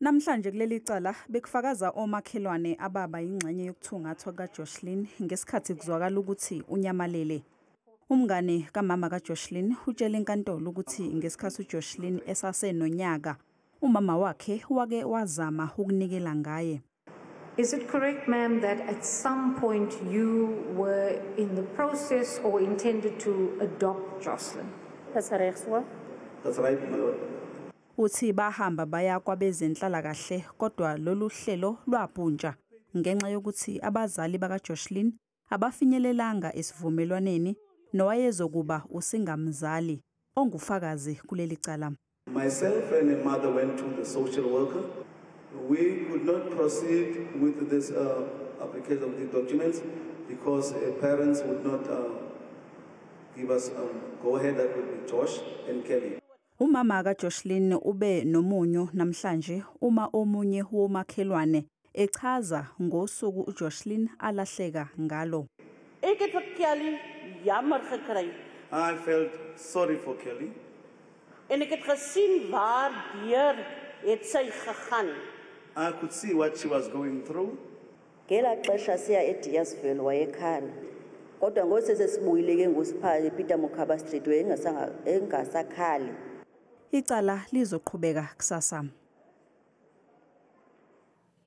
Namhlanje kuleli cala bekufakaza omakhelwane ababa ingxenye yokuthungathwa kaJoshlin ngesikhathi kuzwakala ukuthi unyamalele. Umngane kamama kaJoshlin utshele inkantolo ukuthi ngesikhathi uJoshlin esasenonyaka, umama wakhe wake wazama ukunikela ngaye. Is it correct, ma'am, that at some point you were in the process or intended to adopt Joshlin? Dis reg so. That's right, my lord. Uthi bahamba baya kwabezenhlalakahle, kodwa lolu hlelo lwabhuntsha ngenxa yokuthi abazali bakaJoshlin abafinyelelanga esivumelwaneni nowayezokuba usingamzali ongufakazi kuleli cala. Myself and a mother went to the social worker. We could not proceed with this application of the documents because parents would not give us go ahead. That would be Josh and Kelly. Umama kaJoshlin ube nomunyu namhlanje uma omunye womakhelwane echaza ngosuku uJoshlin alahleka ngalo. Ek het vir Kelly jammer gekry. I felt sorry for Kelly. En ek het gesien waar deur het sy gegaan. I could see what she was going through. Ngelaa xesha siya eDiazville wayekhala. Kodwa ngoku sesibuyile ke ngosipha ePeter Mokaba Street, wayengasakhali. Icala lizoqhubeka kusasa.